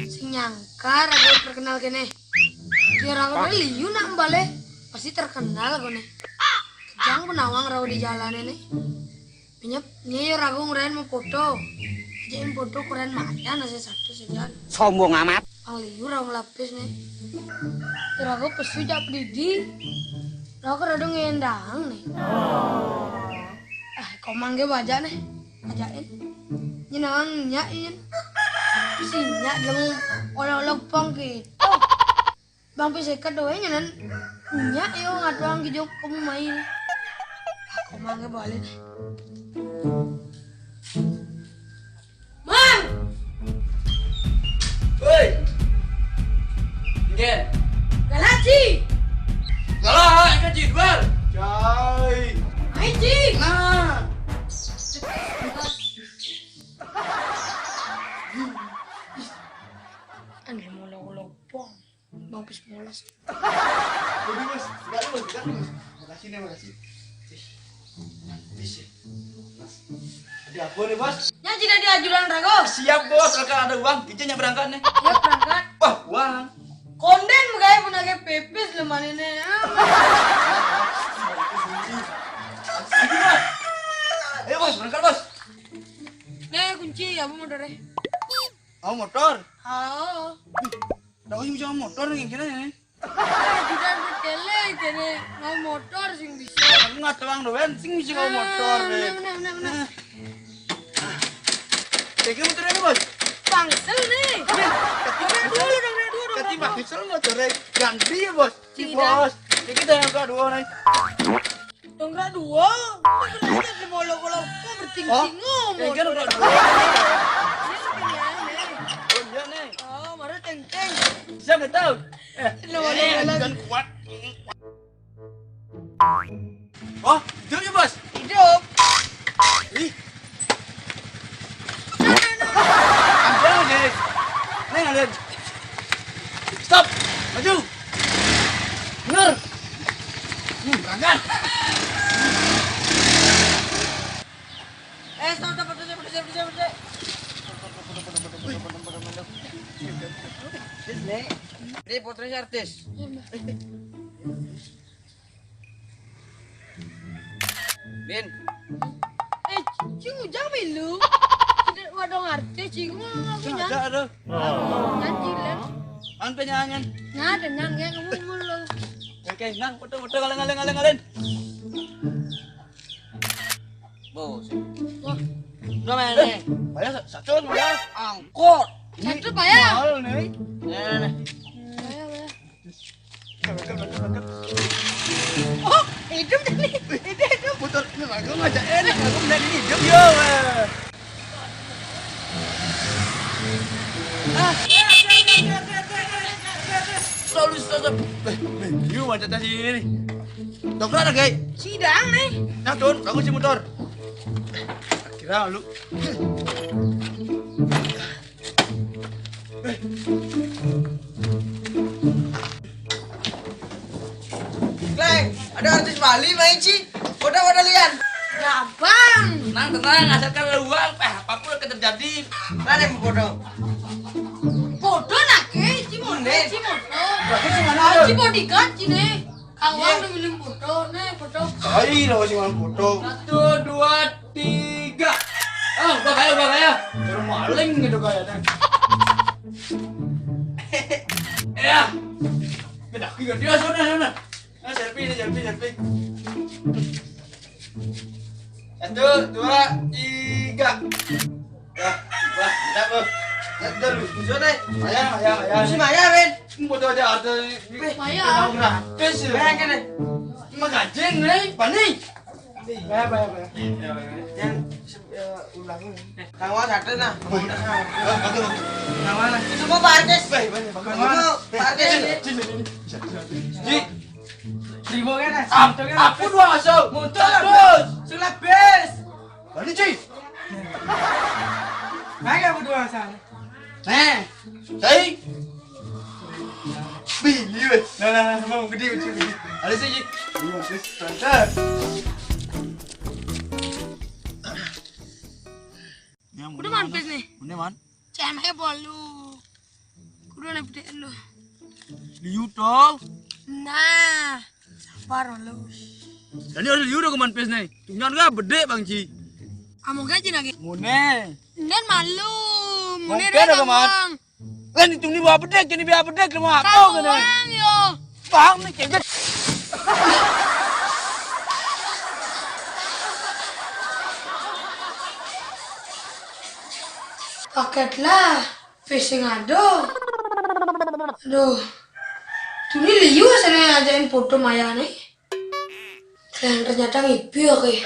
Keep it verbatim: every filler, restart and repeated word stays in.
Sing nyangka rago terkenal kéné. Yo rago liu nak balik, pasti terkenal aku nih. Kejang penawang rago di jalané nih. Penyep, nih yo rago ngurain mau foto. Ajakin foto kurain mata nasi satu sejan. Sombong amat. Ang liu rago lapis nih. Yo rago pesu jak pedidi. Rago rada ngendang nih. Ah, komang ge baja nih. Ajakin. Nyen ang nyak nyen. Si nyak jeung olok-olok pang gitu. Bang Pis seket doe nyenan. Nyak yo ngatuang kijok kamu main. Aku mangga balik. Mang! Woi. Ngen. Galaci. Galah, enggak jidwal. Cai. Ayo, Ci. Nah. Aneh mau lo pong. Bang Pis molas. Udah, Bos. Enggak, Bos. Enggak, Bos. Makasih nih, makasih. Ih. Bisa. Ada apa nih, Bos? Nya jadi ajudan rago. Siap, Bos. Kalau ada uang, kita nyak berangkat nih. Siap berangkat. Wah, uang. Konden gaya pun agak pepes lu mana nih. Ayo, Bos, berangkat, Bos. Nih kunci, apa motornya? Oh, motor. Oh. Tahu sih bisa motor nih kira ya. Kita berkele kene nggak motor sing bisa. Aku nggak terang doang, sing bisa kau motor deh. Nah, nah, nah, nah. Kayak motor ini, Bos. Pangsel nih. Dong dulu, dong dulu, dong. Tapi pangsel motor deh. Ganti ya, Bos. Bos. Ini kita yang kedua nih. Dongkrak dua. Dongkrak dua. Kok bertingting ngomong. Kan dongkrak dua. Oh, iya nih. Oh, baru teng-teng. Siapa tahu? Eh, bukan kuat. Oh, hidup ya, Bos? Hidup. Ih. Ambil, guys. Nih, ngalian. Stop. Maju. Bener. Hmm, berangkat. Eh, stop, stop, stop, stop, stop, stop, stop. Ini fotonya artis. Bin. Eh, cing ujang milu. Sudah wadong artis, cing mau aku nyanyi. Ada, ada. Nyanyi lah. Ante nyanyian. Nah, ada nyanyi kamu mulu. Oke, nang, foto, foto, ngalen, ngalen, ngalen, ngalen. Bos. Wah. Udah main nih. Bayar satu, bayar. Angkot. Satu bayar. Mahal nih. Nih, nih, nih. Oh, hidup nih. Hidup, hidup. Motor ini mah gua ngajak enak, aku bener ini hidup yo. Ah. Stop, stop, stop. Eh, eh, yuk macet aja ini. Dokter ada, Gay? Sidang nih. Nah, Tun, kamu si motor. Kira lu. Gleng, ada artis Bali main, Ci. Foto, foto lian. Gampang. Tenang, tenang, asalkan ada uang, eh, apapun akan terjadi. Mana yang foto? Foto nak ke, Ci motor, Ci motor. Bagus, Ci mana? Ci bodyguard, Ci nih. Kawan udah minum foto, nih foto. Ai, lo masih main foto. Satu, dua, tiga. Ah, udah kaya, udah kaya. Terus maling gitu kayaknya. Ya. Beda, kita dia sana, sana. Nah, selfie, selfie, selfie. Satu, dua, tiga. Wah, wah, mantap, Bos. Satu, dua, lucu deh. Maya, maya, maya. Si Maya, Ben. Foto aja ada. Maya. Gratis ya. Maya, kene. Magajeng, nih, panik. Maya, maya, maya. Yang, eh, ulang. Kamu ada, nah. Kamu ada. Kamu ada. Itu mau Pak Artis. Baik, baik, baik. Kamu Pak Artis. Ji. Terima kan? Aku dua masuk. Muncul lah, Bos. Sulap, Bos. Balik, Ji. Naik aku dua sana. Nih, saya. Bini, weh. Nah, nah, nah, mau gede, gede, gede. Ada sih, Ji. Iya, terus, terus. Udah mampir nih. Udah, Man. Cen ae bolu. Kudu ne bedek lu. Liu to. Nah, sabar lu. Jadi ada liu to keman pes nih. Tunyan ka bedek Bang Ji. Amo gaji lagi. Mune. Nden malu. Mune Mungkin ada keman. Kan itu ni buat bedek, ini biar bedek lu mau Kau kau kena. Uang yo. Bang ni kejut. Paket lah, fishing ado. Aduh. Tuni liu sana ajain foto maya nih. Dan ternyata ngipi oke.